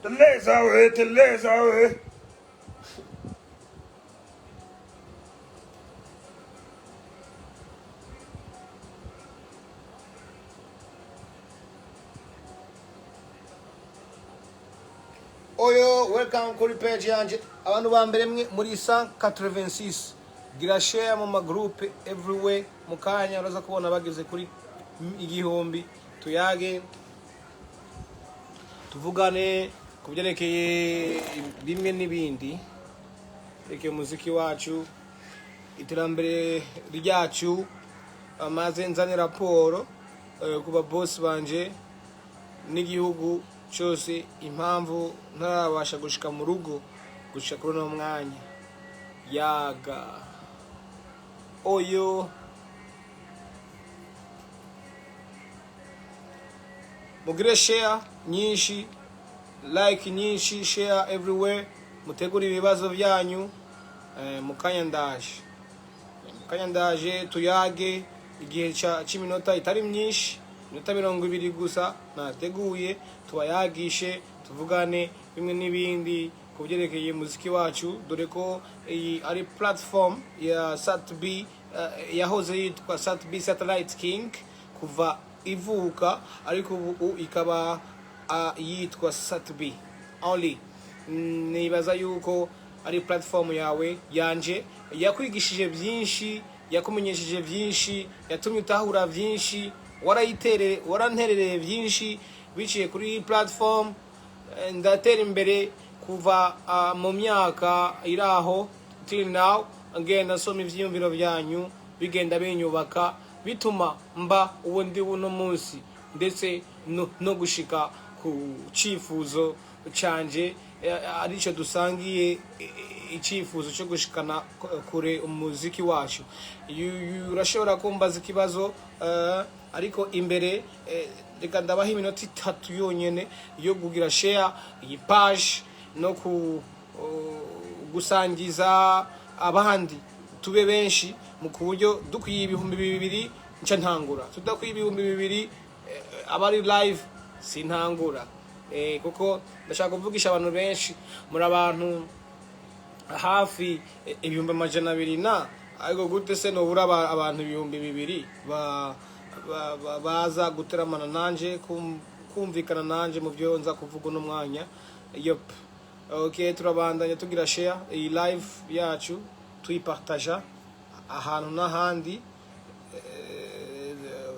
Teleza we, teleza we. Oyo, welcome kuri page yanje. Abantu ba mbere mwe muri 186, gira share mu magroupe everywhere. Mu kanya uraza kubona bageze kuri 1000. Tuyage, tuvugane ku byerekeye bimwe n'ibindi, byerekeye umuziki wacu, iterambere ryacu. Amaze nzane raporo ku babosi banje n'igihugu cyose, impamvu ntarabasha gushika mu rugo gushika kuri uno mwanya. Yaga oyo, mugire share nyinshi, like nyinshi, share everywhere, mutegure ibibazo byanyu. Mukanya ndaje, mukanya ndaje tuyage igihe c'iminota itari myinshi, iminota 20 gusa nateguye, tubayagishe, tuvugane bimwe n'ibindi ku byerekeye muziki wacu, dore ko iyi ari platform ya Sat-B, yahoze yitwa Sat-B Satellite King kuva ivuka, ariko ubu ikaba yitwa Sat-B only. Nibaza yuko ari platform yawe, yanje, yakwigishije byinshi, yakumenyesheje byinshi, yatumye utahura byinshi, warayitere, waranterereye byinshi biciye kuri iyi platform. Ndatera imbere kuva mu myaka iraho till now, ngenda nsoma ivyiyumviro byanyu, bigenda binyubaka, bituma mba uwo ndi uno munsi, ndetse no gushika ku cifuzo canje, arico dusangiye, icifuzo cyo gushikana kure umuziki wacu. Urashobora kumbaza ikibazo, ariko imbere reka ndabaha iminota 3 yonyene yo kugira share iyi page no ku gusangiza abandi, tube benshi mu kuburyo dukwiye 2000 nca ntangura, tudakwiye 2000 abari live sintangura, kuko ndashaka kuvugisha abantu benshi. Muri abantu hafi 200,000 na, ariko gute se nobura abantu 2000 baza guteramana nanje, kumvikana nanje mu byo nza kuvuga uno mwanya? Yep, okay, turabandanya tugira share iyi live yacu, tuyipartaja ahantu n'ahandi,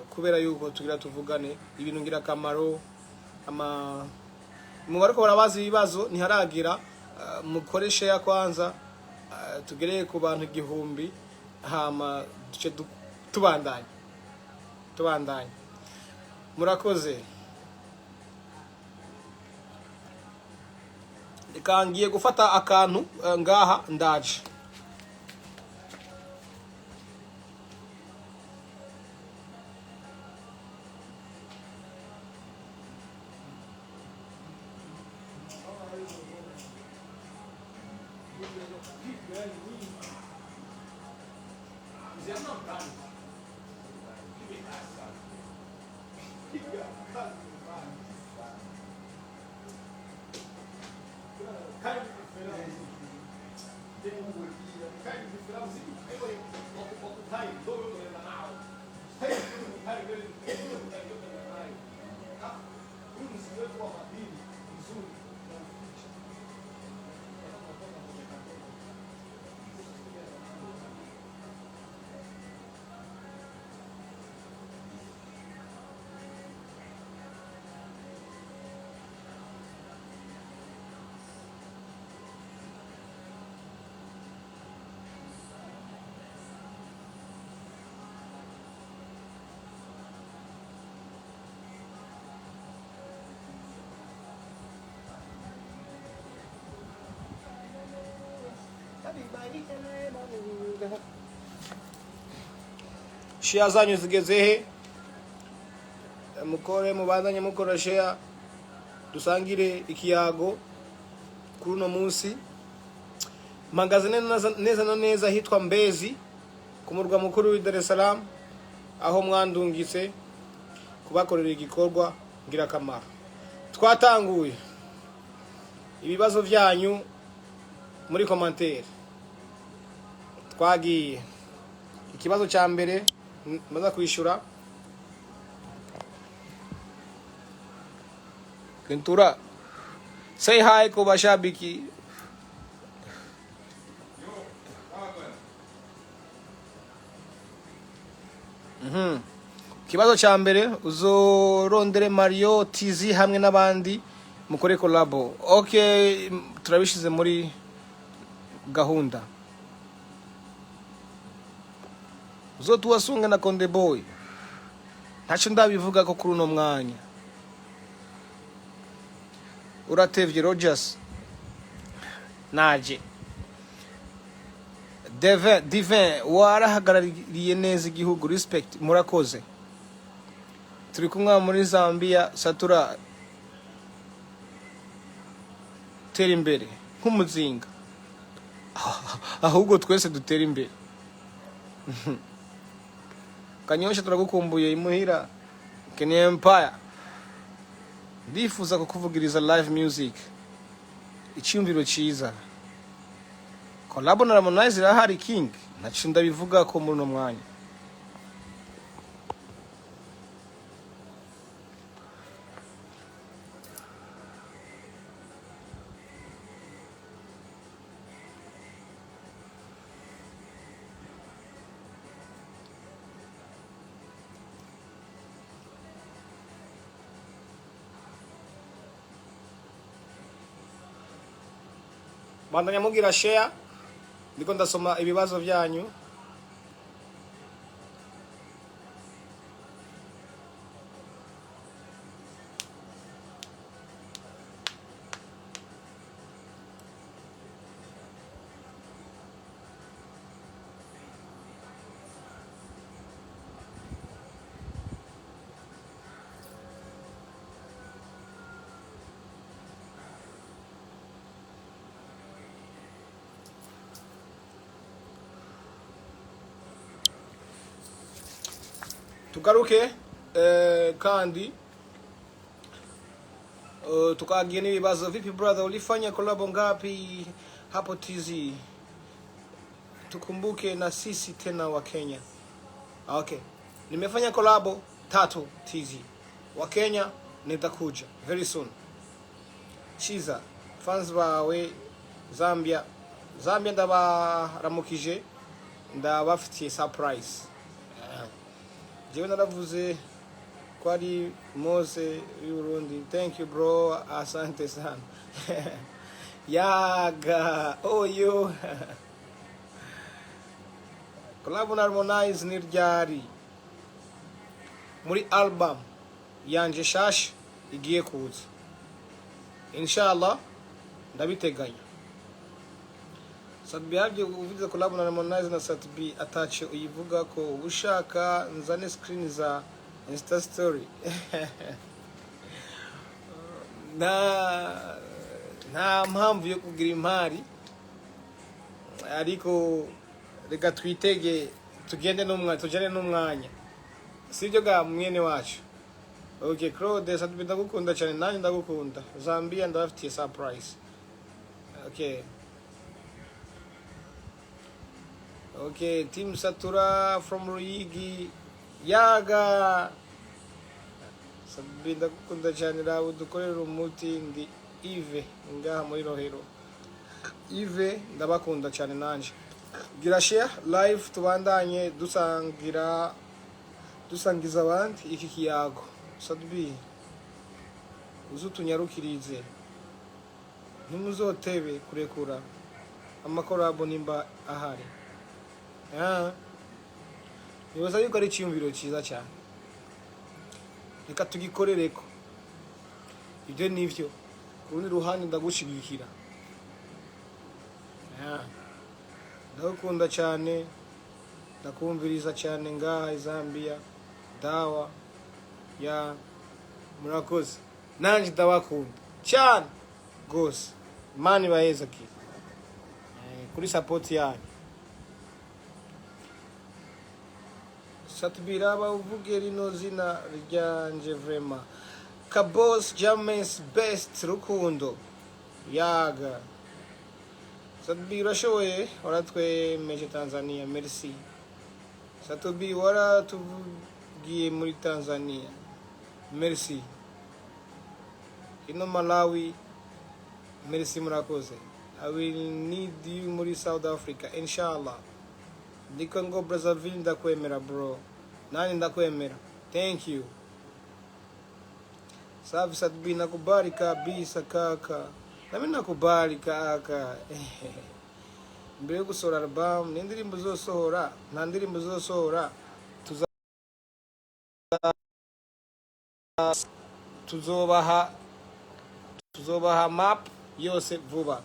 kubera yuko tugira tuvugane ibintu ngirakamaro. Ama mu bariko barabaza ibibazo ntiharagira, mukore share kwanza, tugere ku bantu 1000, hama duce tubandanya, tubandanya. Murakoze. Reka ngiye gufata akantu ngaha, ndaje. Share zanyu zigeze he? Mukore, mubandanye mukora share, dusangire ikiyago kuri uno munsi. Mpagaze neza neza na neza hitwa Mbezi, ku murwa mukuru w'i Dar es Salaam, aho mwandungitse kubakorera igikorwa ngirakamaro. Twatanguye. Ibibazo byanyu muri commentaire. Twagiye. Ikibazo cya mbere maza kwishyura. Kentura, say hi ku bashabiki. Ikibazo cya mbere: uzorondere Mario TZ hamwe n'abandi mukore collabo. Okay, turabishize muri gahunda. Uzotuwasunge na Konde Boy. Ntacyo ndabivuga ko kuri uno mwanya. Uratevye, Rogers. Naje. Devin, Divin, warahagarariye neza igihugu, respect, murakoze. Turi kumwe muri Zambia. Satura, tera imbere nk'umuzinga. Ahubwo twese dutera imbere. Kanyosha, turagukumbuye imuhira. Kenya Empire, ndifuza kukuvugiriza live music. Icyumviro cyiza. Collabo na Harmonize irahari, King. Ntacyo ndabivuga ko muri uno mwanya. Bandanya mugira share, ndiko ndasoma ibibazo byanyu. Tugaruke kandi tukagiye n'ibibazo. Vipi brother, ulifanya collabo ngapi hapo TZ? Tukumbuke na sisi tena wa Kenya. Okay, nimefanya collabo tatu TZ. Wa Kenya nitakuja very soon. Chiza fans bawe Zambia. Zambia ndabaramukije, ndabafitiye surprise. Jewe naravuze ko ari Mose y'Uburundi. Thank you bro, asante sana. Yaga oyo. Collabo na Harmonize ni ryari? Muri album yanje shasha igiye kuza, inshallah, ndabiteganya. Sat-B habye uvuze collab na Harmonize na Sat-B atache uyivuga ko ushaka nzane screen za Insta story. Nta mpamvu yo kugira impari, ariko reka twitege, tugende n'umwanya, tujane n'umwanya, sibyo ga mwene wacu? Okay, Claude, Sat-B ndagukunda cyane. Nanjye ndagukunda. Zambia ndabafitiye surprise. Okay, Team Satura from Ruyigi. Yaga. Sat-B ndagukunda cyane, rawe dukorera umuti. Ndi Ive ngaha muri Rohero. Ive, ndabakunda cyane nanje. Gira share live, tubandanye dusangira, dusangiza abandi iki kiyago. Sat-B, uzutunyarukirize, ntimuzotebe kurekura amakorabo nimba ahari. Nibaza yuko ari icyiyumviro cyiza cyane, reka tugikorereko. Ibyo nivyo, ku rundi ruhande ndagushigikira. Ndagukunda cyane, ndakumviriza cyane ngaha i Zambia. Dawa ya, murakoze. Nanjye ndabakunda cyane rwose. Imana ibahezagire kuri support yanyu. Sat-B, raba uvuge rino zina ryanje vraiment. Kabos James Best Rukundo. Yaga Sat-B, urashoboye, waratwemeje Tanzania. Merci Sat-B, waratuvugiye muri Tanzania. Merci. Ino Malawi, merci, murakoze. I will need you muri South Africa, inshallah. Ndiko ngo Brazzaville, ndakwemera bro. Nani, ndakwemera. Thank you. Safi Sat-B, nakubali kabisa kaka. Nami nakubali kaka. Mbere yo gusohora album, n'indirimbo uzosohora, nta ndirimbo uzosohora, tuzobaha map yose vuba.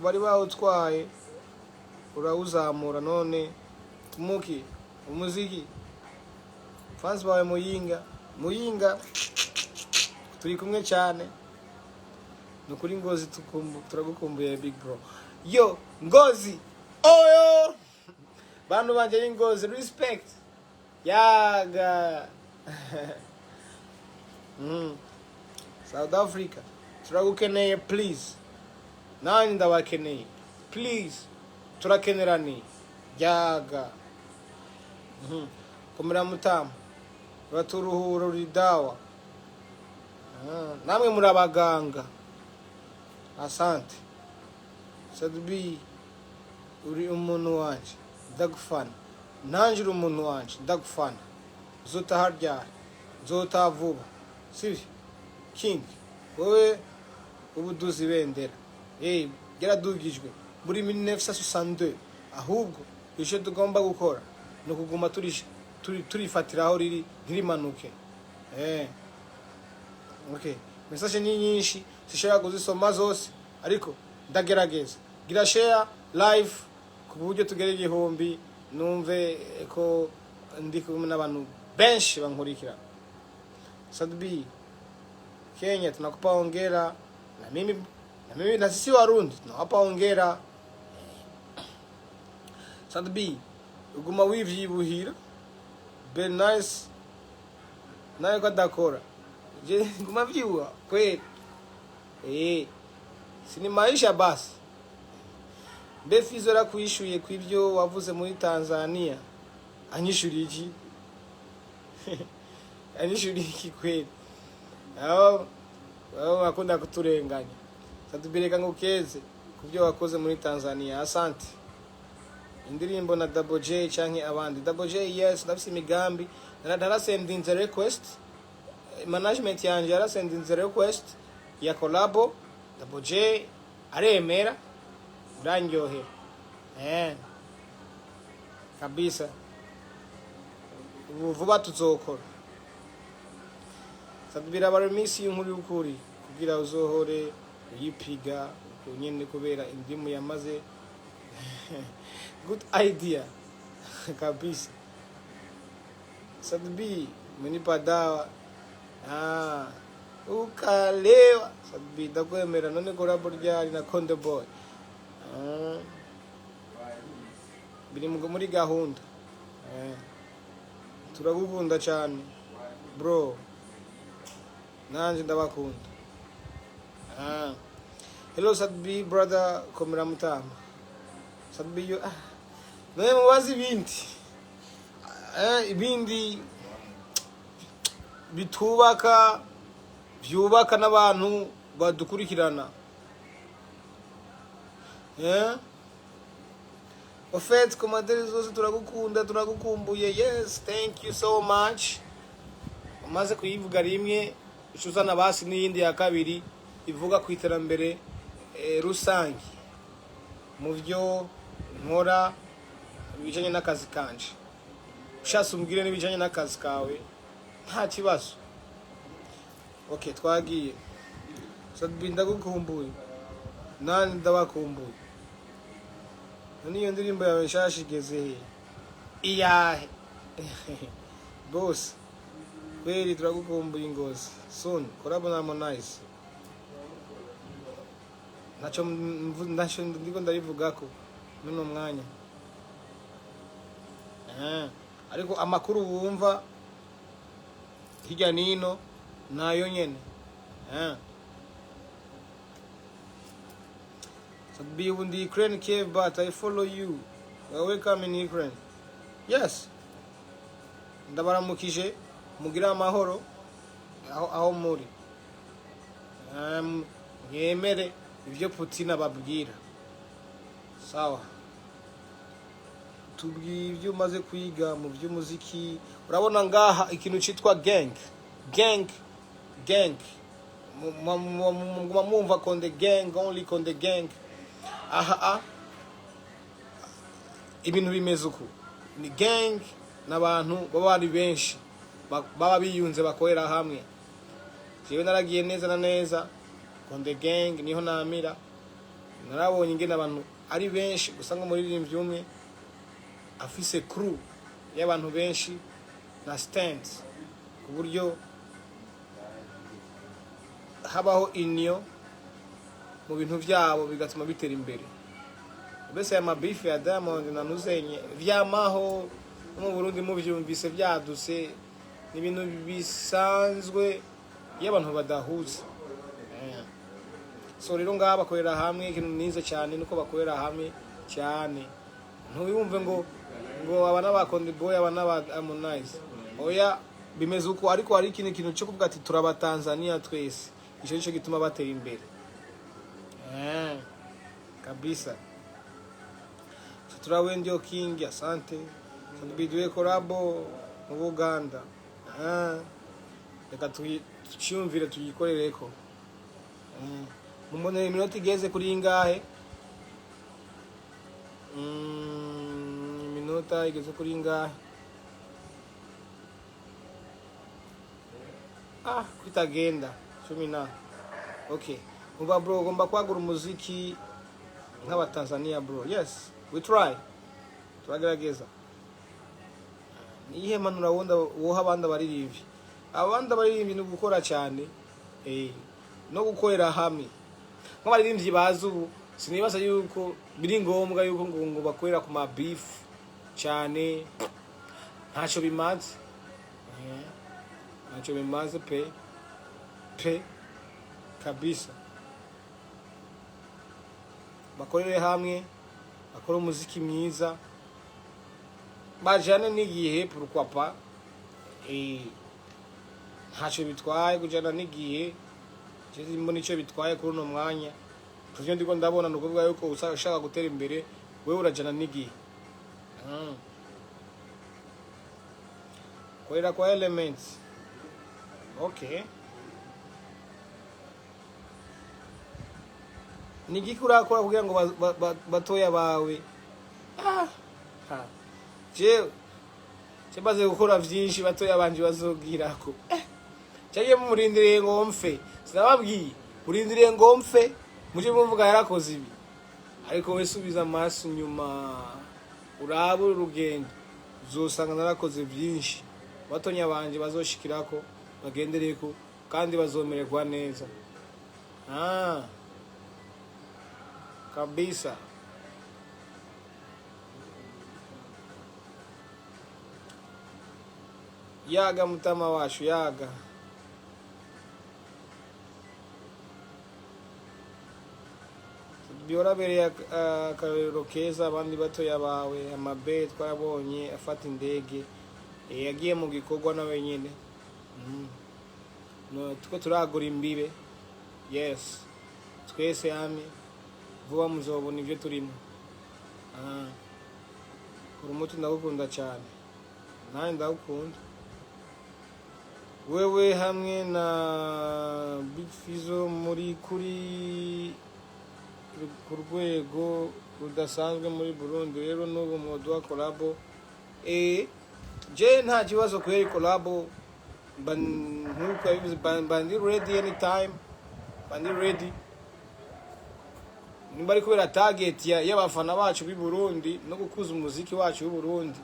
Bari bawutwaye urawuzamura none muki umuziki fans bawe Muyinga, Muyinga turi kumwe cyane. Ni ukuri Ngozi turagukumbuye big bro. Yo Ngozi, oyo bantu banje b'Ingozi, respect. Yaga. South Africa turagukeneye please. Nanjye ndabakeneye please, turakeneraniye. Yaga. Komera mutama, uraturuhura, uri dawa. Ah, namwe muri abaganga. Asante Sat-B, uri umuntu wanje, ndagufana. Nanjye uri umuntu wanje, ndagufana. Uzotaha ryari? Nzotaha vuba, sibyo king? Wowe uba uduza ibendera. Eh, ryaradugijwe muri 1962. Ahubwo icyo tugomba gukora ni ukuguma turifatira aho riri ntirimanuke. Eh, okay, message ni nyinshi, sishobora kuzisoma zose, ariko ndagerageza. Gira share live ku buryo tugera 1000, numve ko ndi kumwe n'abantu benshi bankurikira. Sat-B, Kenya tunakupa hongera, na mimi na sisi Warundi tunawapa hongera. Sat-B, uguma wivyibuhira. Bernice nawe ko adakora, je nguma vyibuha kweli. Eh, sini maisha basi. Mbe Fizo yarakwishuye ku ibyo wavuze muri Tanzania? Anyishuriye iki? Anyishuriye iki kweli? Abo bakunda kuturenganya. Sat-B, reka ngo ukeze ku byo wakoze muri Tanzania. Asante. Indirimbo na Double J canke abandi? Double J, yes, ndafise imigambi. Narasendinze request, management yanje yarasendinze request ya collabo, Double J aremera, urandyohera. Eh, kabisa, ubu vuba tuzokora. Sat-B, bara iminsi y'inkuru y'ukuri kugira uzohore uyipiga uko nyene kubera indimu yamaze. Good idea kabisa. Sat-B, umenipa dawa. Ah, ukalewa. Sat-B, ndakwemera. None collabo ryari na Konde Boy? Ah, biri muri gahunda. Eh, turagukunda cyane bro. Nanje ndabakunda. Ah. Hello Sat-B brother, komera mutama. Sat-B yo, ah. None mubazi ibindi. Eh, ibindi bitubaka, byubaka n'abantu badukurikirana. Eh? Au fait, commentaire zose, turagukunda, turagukumbuye. Yes, thank you so much. Umaze kuyivuga rimwe, ucuzana basi n'iyindi ya kabiri ivuga ku iterambere rusange mu byo nkora bijanye n'akazi kanje. Ushatse umbwire n'ibijanye n'akazi kawe, nta kibazo. Okay, twagiye. Sat-B, ndagukumbuye. Nani, ndabakumbuye. None iyo ndirimbo yawe nshasha igeze he? Iyahe bose? Kweli turagukumbuye. Ingozi soon, collabo na Harmonize. Ntacyo ndiko ndabivugako muno mwanya. Eh, ariko amakuru wumva Hirya nino nayo nyene. So be in the Ukraine Kiev, but I follow you. You are welcome in Ukraine. Yes. Ndabaramukije, mugire amahoro aho muri. Mwemere ivyo Putin ababwira. Sawa. Tubwiye ibyo umaze kwiga mu by'umuziki. Urabona ngaha ikintu cyitwa gang. Gang. Gang. Muguma mwumva Konde Gang, only Konde Gang. Aha a ibintu bimeze uku ni gang, n'abantu baba ari benshi, baba biyunze, bakorera hamwe. Jewe naragiye neza na neza Konde Gang, niho namira narabonye ingene abantu ari benshi. Usanga umuririmbyi umwe afise crew y'abantu benshi na stands, ku buryo habaho union mu bintu byabo, bigatuma bitera imbere. Mbese aya mabifu ya Diamond na Nuzenye vyamaho no mu Burundi, muvyumvise vyadutse, ni ibintu bisanzwe iyo abantu badahuza. So rero ngaha bakorera hamwe. Ikintu nize cyane nuko bakorera hamwe cyane. Ntuyumve ngo aba n'aba Konde Boy, aba n'aba Harmonize, oya, bimeze uko. Ariko hari ikindi kintu cyo kuvuga ati turaba Tanzania twese. Icyo nicyo gituma batera imbere. Kabisa. Turawe ndio king, asante. Tubiduye collabo mu Buganda. Reka tuciyumvire, tuyikorereko. Mumbonere iminota igeze kuri ingahe? Iminota igeze kuri ingahe? Ah, kwitagenda cumi na. Okay, umva bro, ugomba kwagura umuziki nk'abatanzania bro. Yes, we try, turagerageza. Niyihe mpanuro wunda woha abandi abaririmbyi? Abandi abaririmbyi ni ugukora cyane, no gukorera hamwe. Nk'abaririmbyi bazi ubu, sinibaza yuko biri ngombwa yuko ngo bakorera ku mabifu cyane. Ntacyo bimaze. Ntacyo bimaze pe pe kabisa. Bakorere hamwe, bakore umuziki mwiza, bajane n'igihe, pourquoi pas. Ntacyo bitwaye kujana n'igihe. Je mbona icyo bitwaye kuri uno mwanya, kuvyo ndiko ndabona, ni ukuvuga yuko ushaka gutera imbere, wewe urajana n'igihe. Korera kwa Elements, okay. Ni igiki urakora kugira ngo batoya bawe? Ah, ha. Jewe maze gukora vyinshi batoya banje bazogirako. Cyagiye mumurindiriye ngo mfe. Sinababwiye, murindiriye ngo mfe muje muvuga yarakoze ibi. Ariko we subiza amaso inyuma, urabe urugendo, uzosanga narakoze byinshi batonya banje bazoshikirako, bagendereko, kandi bazomererwa neza. Ah, kabisa. Yaga mutama wacu, yaga. Byorabereye akarorero keza abandi batoya bawe. Amabe twabonye afata indege, yagiye mu gikorwa nawe nyene. No, tuko turagura imbibe. Yes, twese hamwe vuba muzobona ibyo turimo. Ah, uri umuti, ndagukunda cyane, nanjye ndagukunda wewe hamwe na Big Fizzo. Muri kuri ku rwego rudasanzwe muri Burundi. Rero n'ubu muduha collabo? Je nta kibazo kweri, collabo nkuko yabivuze, mba ndi ready anytime, mba ndi ready. Nimba ari kubera target y'abafana bacu b'i Burundi no gukuza umuziki wacu w'u Burundi,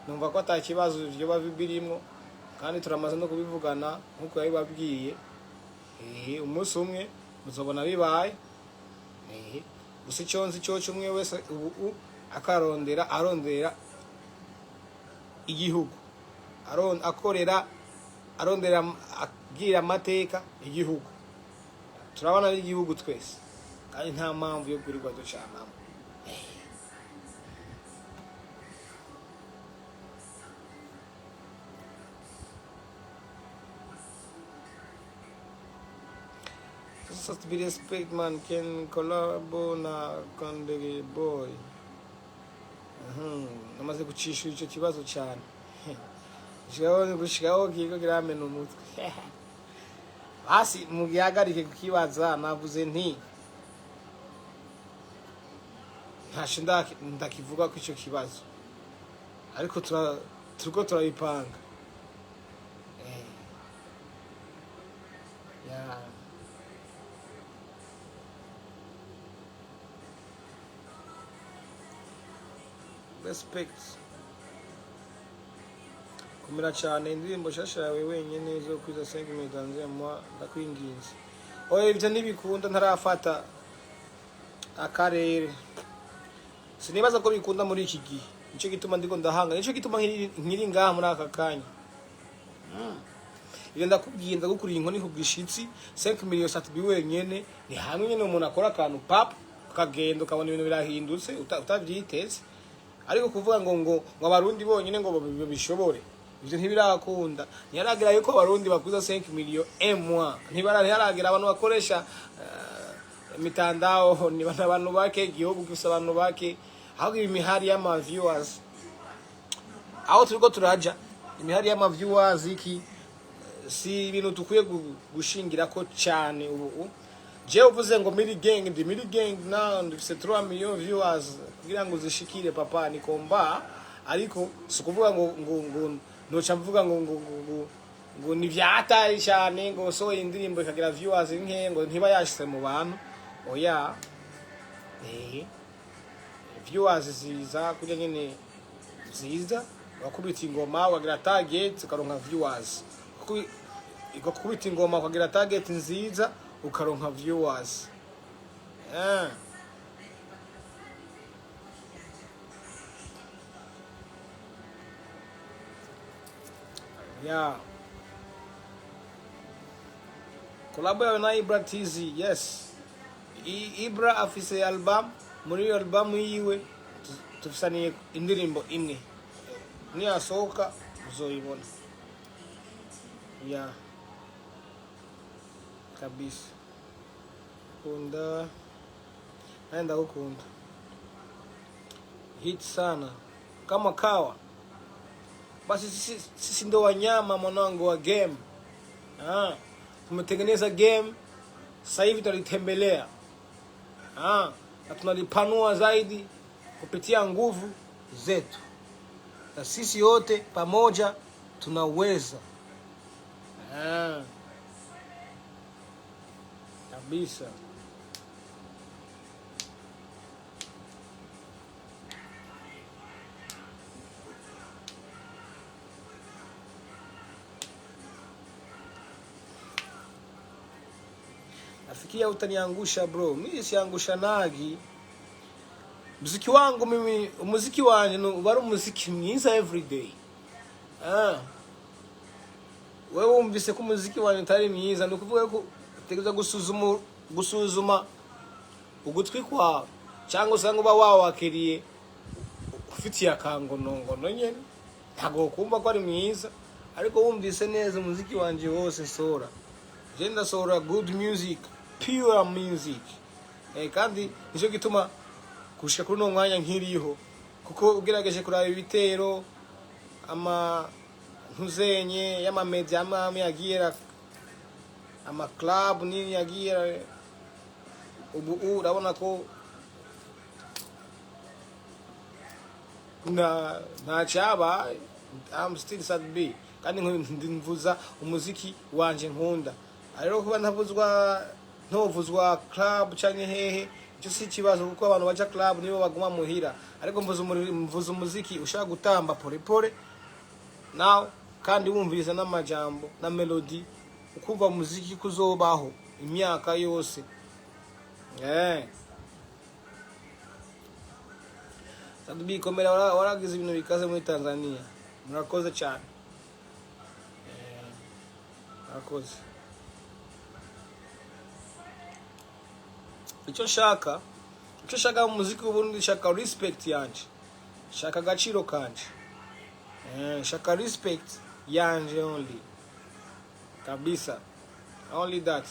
numva ko ata kibazo vyoba birimwo, kandi turamaze no kubivugana nkuko yabibabwiye. Umunsi umwe muzobona bibaye. Gusa icyo nzi cyo, umwe wese ubu akarondera, arondera igihugu, akorera Arondera agira amateka igihugu. Turabana n'igihugu twese, kandi nta mpamvu yo kwirirwa ducanamo. Just be respect, man. Can collabo na Kondege Boy. Namaze gucishura icyo kibazo cyane. Gushikaho kiriko kiramena umutwe. Basi mugihagarike kukibaza. Navuze nti ntashe ndakivuga ko icyo kibazo, ariko turiko turabipanga. Yeah. Respect. Komera cyane. Indirimbo nshasha yawe wenyine zo kwiza 5 minutes moi, ndakwinginze. Oya, ibyo ntibikunda, ntarafata akarere. Sinibaza ko bikunda muri iki gihe. Nicyo gituma ndiko ndahanga, nicyo gituma nkiri ngaha muri aka kanya. Ibyo ndakubwiye, ndagukuriye inkoni ku gishitsi. 5 millions Sat-B wenyene ni hamwe nyene umuntu akora akantu pap ukagenda ukabona ibintu birahindutse utavyiteze. Ariko kuvuga ngo abarundi bonyene ngo babishobore, ivyo ntibirakunda. Ntiyaragira yuko abarundi bakuza 5 millions un mois. Ntiyaragira abantu bakoresha mitandao ni abantu bake, igihugu gifise abantu bake. Ahubwo imihari y'ama viewers, aho turiko turaja, imihari y'ama viewers iki si ibintu dukwiye gushingirako cyane. Ubu jewe uvuze ngo miri gang, ndi miri gang now, ndifise 3 million viewers. Kugira ngo uzishikire, papa, ni komba. Ariko si ukuvuga ngo noca mvuga ngo ni vyatari cyane, ngo sohoye indirimbo ikagira viewers nke, ngo ntiba yashyize mu bantu. Oya, viewers ziza kurya nyene, ziza wakubita ingoma ukagira target ukaronka viewers. Igakubita ingoma ukagira target nziza ukaronka viewers. Yeah. Collabo yawe na Ibra TZ? Yes. Ibra afise album. Muri iyo album yiwe tufisaniye indirimbo imwe. Niyasohoka uzoyibona. Yeah. Kabisa. Kunda. Naye ndagukunda. Hit sana. Kama kawa. Basi sisi ndo wanyama, mwanangu, wa game. Ah, tumetengeneza game sasa hivi tunalitembelea. Ah, na tunalipanua zaidi kupitia nguvu zetu, na sisi wote pamoja tunaweza. Ah, kabisa. Nafikiria utaniangusha, bro. Mimi siangusha nagi. Muziki wangu mimi, umuziki wanje uba ari umuziki mwiza everyday. Ah. Wewe wumvise ko umuziki wanje utari mwiza, ni ukuvuga ko utegerezwa gusuzuma ugutwi kwawe, cyangwa usanga uba wawakiriye ufitiye akangonongono nyene, ntabwo kumva ko ari mwiza. Ariko wumvise neza umuziki wanje wose nsohora, je ndasohora good music, pure music. Kandi nicyo gituma gushika kuri uno mwanya nkiriho, kuko ugerageje kuraba ibitero ama ntuzenye y'amamedia amwe yagiye ama club nini yagiye ubu urabona ko nta cyabaye. I'm still Sat B, kandi mvuza umuziki wanje nkunda. Rero kuba ntavuzwa, ntovuzwa club canke hehe, icyo si ikibazo, kuko abantu baja club nibo baguma muhira. Ariko mvuza umuziki ushaka gutamba pole pole nawe, kandi wumviriza n'amajambo na melody, ukumva umuziki kuzobaho imyaka yose. Sat B, komera, waragize ibintu bikaze muri Tanzania. Murakoze cyane. Murakoze. Icyo nshaka, icyo nshaka mu muziki w'Uburundi, nshaka respect yanje, nshaka agaciro kanje. Nshaka respect yanje only kabisa, only that.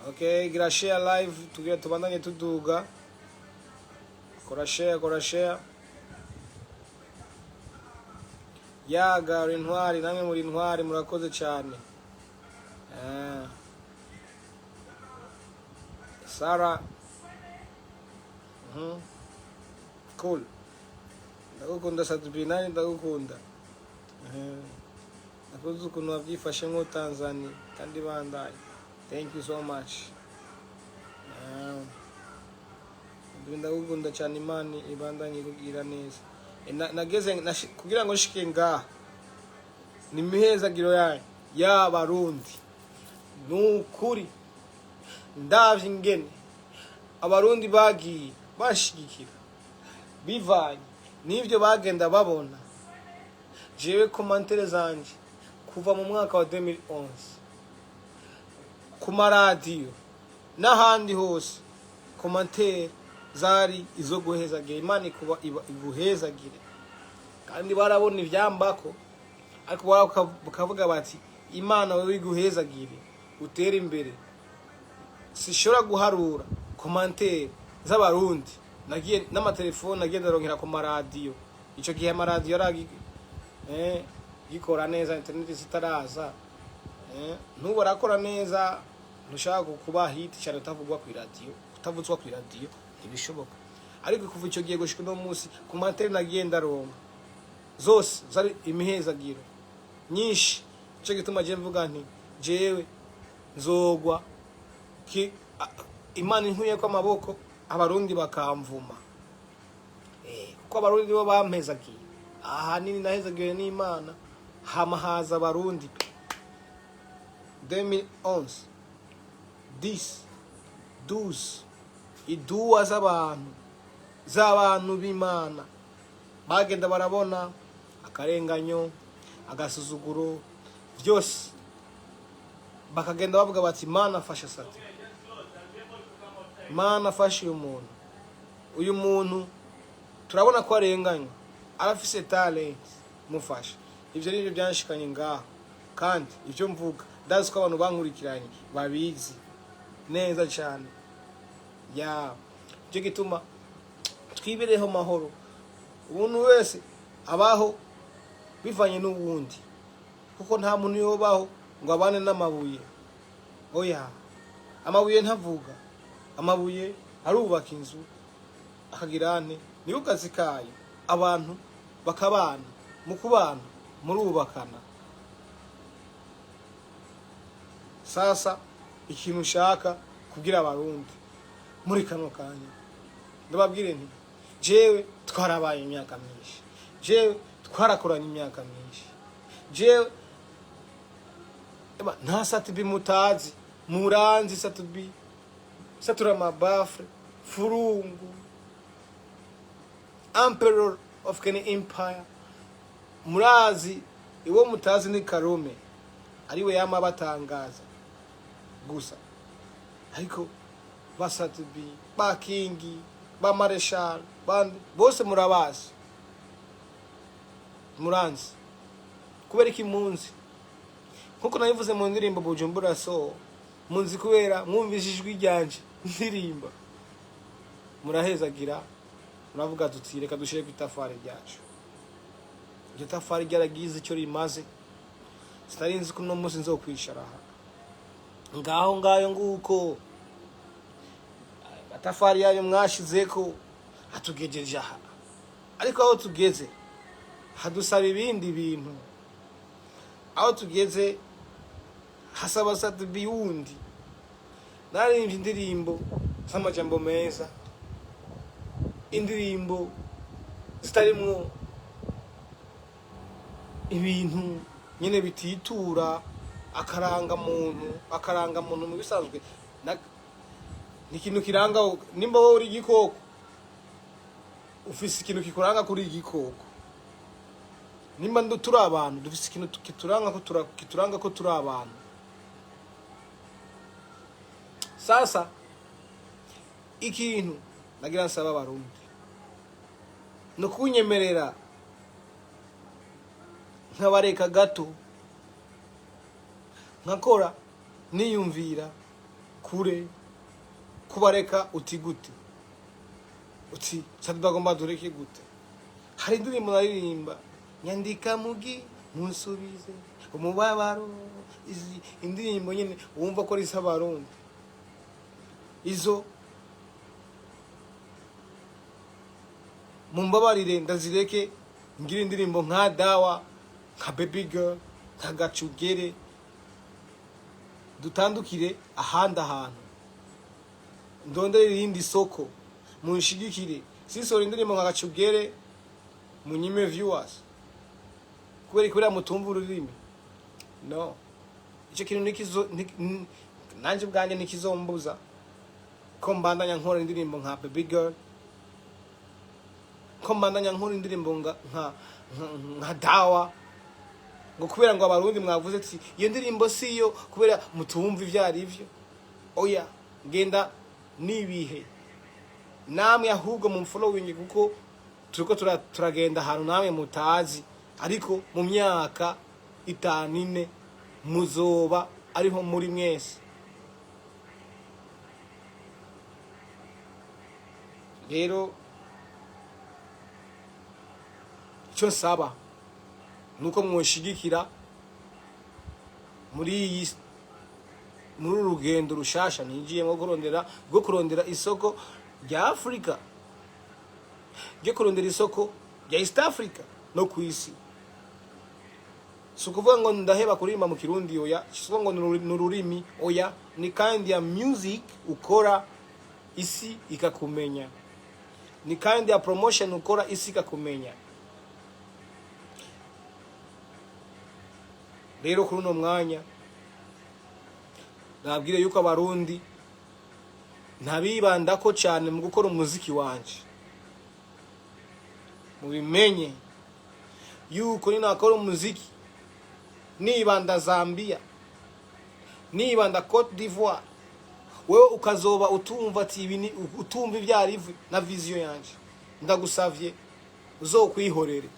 Okay, gira share live tugira tubandanye tuduga. Kora share, kora share. Yaga uri intwari, namwe muri intwari, murakoze cyane. Sara. Cool. Ndagukunda Sat-B, nanjye ndagukunda. Nakunze ukuntu wabyifashe nko Tanzania kandi bandaye. Thank you so much. Ndagukunda cyane, Imana ibandanye kugira neza. Nageze kugira ngo nshike ngaha ni imihezagiro yanyu y'Abarundi. Nukuri ndavye ingene Abarundi bagiye bashigikira bivanye n'ivyo bagenda babona. Jewe commentaire zanje kuva mu mwaka wa 2011 ku maradiyo n'ahandi hose, commentaire zari izo guhezagira, Imana ikuba iguhezagire. Kandi barabona ivyambako, ariko bakavuga bati Imana wewe iguhezagire utere imbere. Sishobora guharura commentaire z'Abarundi nagiye n'amatelefone nagiye ndaronkera ku maradiyo. Ico gihe amaradiyo yaragi gikora neza, internet zitaraza. Ntubu arakora neza, ntushaka kuba hit cyane utavugwa ku radio, utavuzwa ku radio ntibishoboka. Ariko kuva ico gihe gushika uno munsi, commentaire nagiye ndaronka zose zari imihezagiro nyinshi. Ico gituma je mvuga nti jewe nzogwa ki Imana inkuye ko amaboko, Abarundi bakamvuma. Kuko Abarundi bo bampezagiye, ahanini nahezagiwe n'Imana, hama haza Abarundi pe. 2011, 10, 12, iduwa z'abantu b'Imana bagenda barabona akarenganyo, agasuzuguro, byose bakagenda bavuga bati Mana fasha Sat-B, Mana fasha uyu muntu, uyu muntu turabona ko arenganywa, arafise talent, mufasha. Ivyo nivyo byanshikanye ngaho, kandi ivyo mvuga ndazi ko abantu bankurikiranye babizi neza cyane. Ya nicyo gituma twibereho mahoro, umuntu wese abaho bivanye n'uwundi, kuko nta muntu yobaho ngo abane n'amabuye. Oya, amabuye ntavuga, amabuye arubaka inzu akagira ane, niko kazi kayo. Abantu bakabana, mu kubana murubakana. Sasa ikintu ushaka kubwira Abarundi muri kano kanya, ndababwire nti jewe twarabaye imyaka myinshi, jewe twarakoranye imyaka myinshi, jewe nta Sat-B mutazi, muranzi Sat-B, satura mabafre, furungu, Emperor of Kenya Empire, murazi. Iwo mutazi ni Karume, ariwe yama batangaza gusa, ariko ba Sat-B, ba Kingi, ba Marshal, bandi bose murabazi, muranzi. Kubera iki munzi? Nkuko nabivuze mu ndirimbo Bujumbura, so munzi kubera mwumvise ijwi ryanje ndirimba, murahezagira, muravuga tuti reka dushire ku itafari ryacu. Iryo tafari ryaragize icyo rimaze. Sinari nzi ko uno munsi nzokwicara aha ngaho ngayo nguko amatafari yayo mwashizeko atugejeje aha, ariko aho tugeze hadusaba ibindi bintu. Aho tugeze hasaba Sat-B wundi. Naririmbye indirimbo z'amajambo meza, indirimbo zitarimwo ibintu nyine bititura akarangamuntu. Akarangamuntu mu bisanzwe ni ikintu kiranga. Nimba wowe uri igikoko, ufise ikintu kikuranga kuri igikoko. Nimba turi abantu dufise ikintu kituranga ko kituranga ko turi abantu. Sasa ikintu nagira nsaba Abarundi ni ukunyemerera nkabareka gato, nkakora niyumvira kure. Kubareka uti gute? Uti sadagomba dureke gute? Hari indirimbo naririmba, nyandika mugi munsubize umubabaro. Izi indirimbo nyine wumva ko ari iz'Abarundi, izo mumbabarire ndazireke, ngira indirimbo nka Dawa, nka Baby Girl, nka Gacugere, dutandukire ahandi ahantu, ndondere irindi soko, munshigikire. Sisora indirimbo nka Gacugere munyime viewers kubera mutumva ururimi. No icyo kintu nikizo nanje ubwanjye ntikizombuza ko mbandanya nkora indirimbo nka Baby Girl, ko mbandanya nkora indirimbo nka Dawa, ngo kubera ngo Abarundi mwavuze ati iyo ndirimbo siyo, kubera mutumva ivyo ari vyo. Oya, ngenda nibihe namwe ahubwo mu following, kuko turiko turagenda ahantu namwe mutazi, ariko mu myaka 5, 4 muzoba ariho muri mwese. Rero icyo nsaba nuko mwoshigikira muri uru rugendo rushasha ninjiyemo rwo kurondera isoko rya Afurika, ryo kurondera isoko rya East Africa no ku isi. Si ukuvuga ngo ndaheba kuririmba mu Kirundi, oya. Si ukuvuga ngo ni ururimi, oya. Ni kind ya music ukora isi ikakumenya, ni kind ya promotion ukora isi ikakumenya. Rero kuri uno mwanya nabwire yuko Abarundi ntabibandako cyane mu gukora umuziki wanje. Mubimenye yuko ninakora umuziki nibanda Zambia, nibanda Cote d'Ivoire, wewe ukazoba utumva ati ibi ni utumva ibyo ari na vision yanje, ndagusavye uzokwihorere.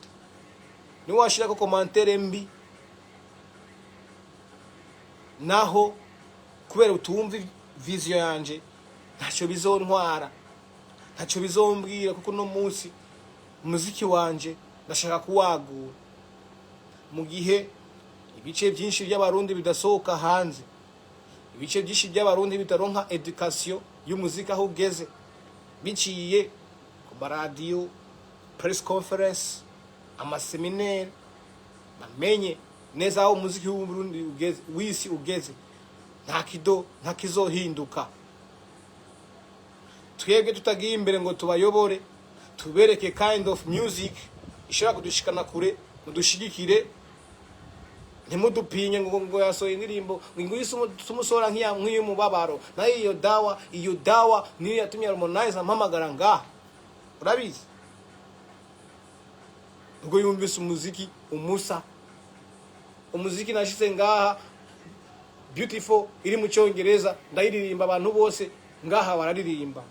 Niwashirako commentaire mbi naho kubera utumva vision yanje, ntacyo bizontwara, ntacyo bizombwira, kuko uno munsi umuziki wanje ndashaka kuwagura. Mu gihe ibice byinshi by'Abarundi bidasohoka hanze, ibice byinshi by'Abarundi bitaronka education y'umuziki aho ugeze biciye ku maradiyo, press conference, amaseminaire, bamenye neza aho umuziki w'Uburundi ugeze, w'isi ugeze, nta kido, nta kizohinduka. Twebwe tutagiye imbere ngo tubayobore, tubereke kind of music ishobora kudushikana kure, mudushigikire, ntimudupinye ngo yasohoye indirimbo ngo tumusohora nk'iy'umubabaro. Nayo iyo Dawa, iyo Dawa niyo yatumye Harmonize ampamagara ngaha. Urabizi, ubwo yumvise umuziki umusa, umuziki nashize ngaha, Beautiful, iri mu Cyongereza, ndayiririmba, abantu bose ngaha bararirimba.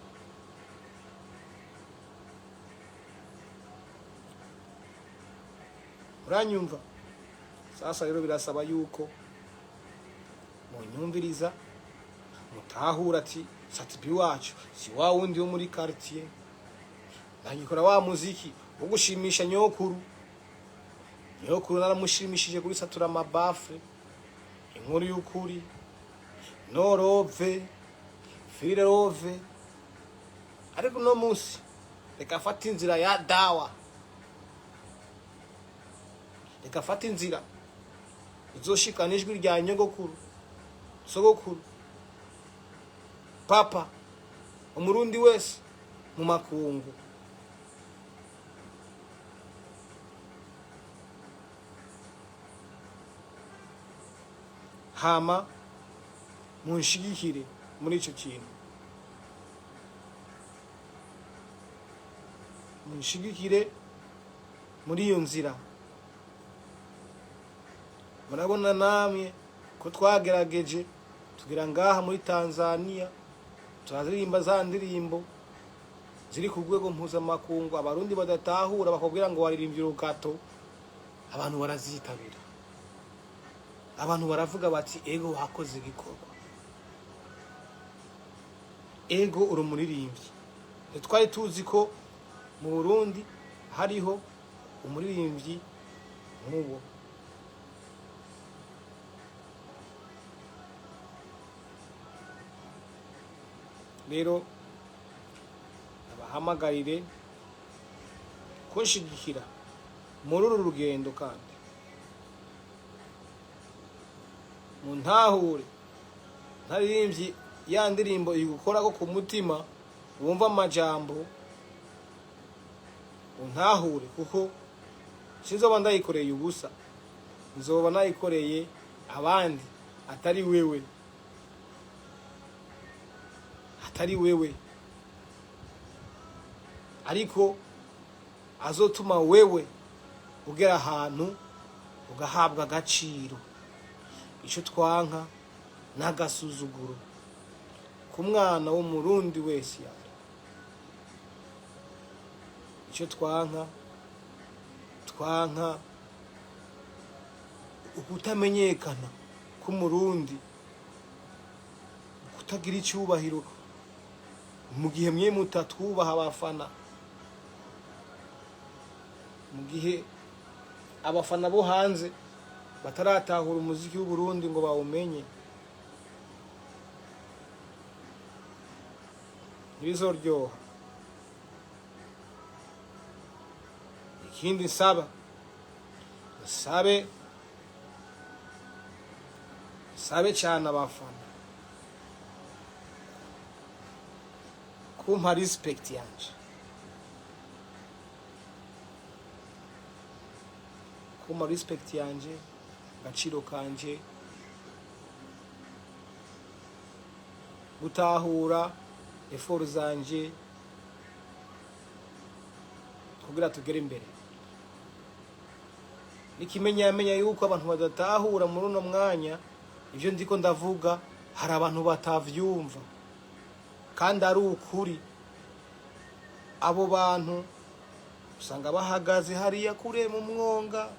Uranyumva? Sasa rero birasaba yuko munyumviriza, mutahura ati Sat-B wacu si wa wundi wo muri quartier, ntagikora wa muziki wo gushimisha nyokuru. Nyokuru naramushimishije kuri Satura Amabafre, Inkuru y'Ukuri, Norove, Firerove, ariko uno munsi reka afate inzira ya Dawa, reka afate inzira izoshikana ijwi rya nyogokuru, sogokuru, papa, Umurundi wese mu makungu. Hama munshigikire muri ico kintu, munshigikire muri iyo nzira. Murabona namwe ko twagerageje tugera ngaha muri Tanzania, turaririmba za ndirimbo ziri ku rwego mpuzamakungu, Abarundi badatahura, bakubwira ngo waririmbye urukato. Abantu barazitabira, abantu baravuga bati: "Ego, wakoze igikorwa, ego, uri umuririmbyi." Ntitwari tuzi ko mu Burundi hariho umuririmbyi nk'uwo. Rero abahamagarire kunshigikira muri uru rugendo, kandi muntahure ntaririmbyi ya ndirimbo igukorako ku mutima, wumva amajambo, untahure, kuko sinzoba ndayikoreye ubusa, nzoba nayikoreye abandi atari wewe, atari wewe, ariko azotuma wewe ugera ahantu ugahabwa agaciro. Icyo twanka n'agasuzuguro ku mwana w'Umurundi wese yari. Icyo twanka, twanka ukutamenyekana k'Umurundi, kutagira icyubahiro mu gihe mwe mutatwubaha abafana, mu gihe abafana bo hanze bataratahura umuziki w'Uburundi ngo bawumenye, ntibizoryoha. Ikindi nsaba, nsabe, nsabe cyane abafana kumpa respect yanje, kumpa respect yanje, agaciro kanje, gutahura effort zanje kugira tugere imbere. N'ikimenyamenya yuko abantu badatahura muri uno mwanya ibyo ndiko ndavuga, hari abantu batavyumva kandi ari ukuri. Abo bantu usanga bahagaze hariya kure mu mwonga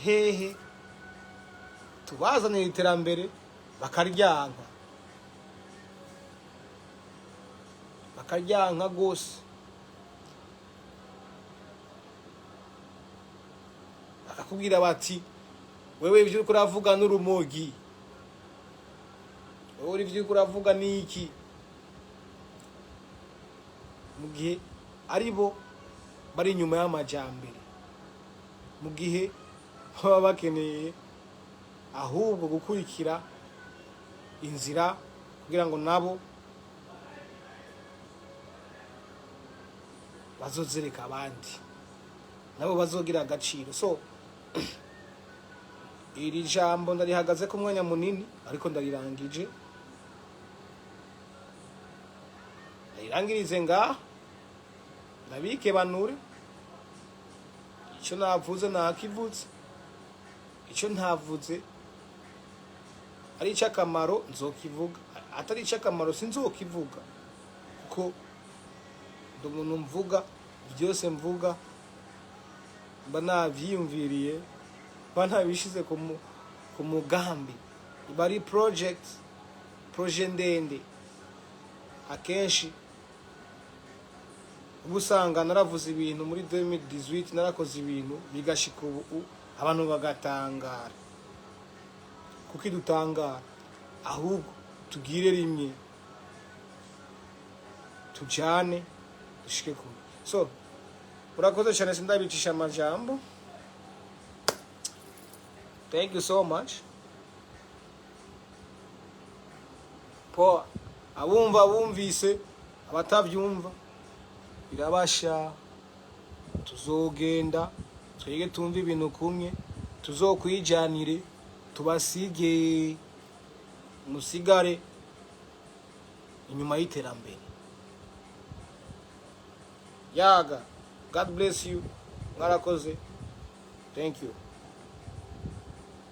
hehe, tubazanira iterambere bakaryanka, bakaryanka rwose, bakakubwira bati: "Wewe, ibyo uriko uravuga n'urumogi, wowe ibyo uriko uravuga ni iki?" Mu gihe ari bo bari inyuma y'amajambere, mu gihe baba bakeneye ahubwo gukurikira inzira kugira ngo nabo bazozereka abandi, nabo bazogira agaciro. So iri jambo ndarihagaze ku mwanya munini, ariko ndarirangije, ndarirangirize ngaha, ndabikebanure. Icyo navuze nakivuze, icyo ntavuze ari icy'akamaro nzokivuga, atari icy'akamaro sinzokivuga, kuko ndi umuntu mvuga byose. Mvuga mba navyiyumviriye, mba nabishize ku mugambi, iba ari project, projet ndende. Akenshi uba usanga naravuze ibintu muri 2018, narakoze ibintu bigashika ubu, abantu bagatangara. Kuko idutangara, ahubwo tugire rimwe, tujane, dushike kure. So urakoze cyane, sindabicisha amajambo. Thank you so much. Po abumva bumvise, abatavyumva birabasha. Tuzogenda twige, tumve ibintu kumwe, tuzokwijanire, tubasige, musigare inyuma y'iterambere. Yaga, God bless you, mwarakoze, thank you.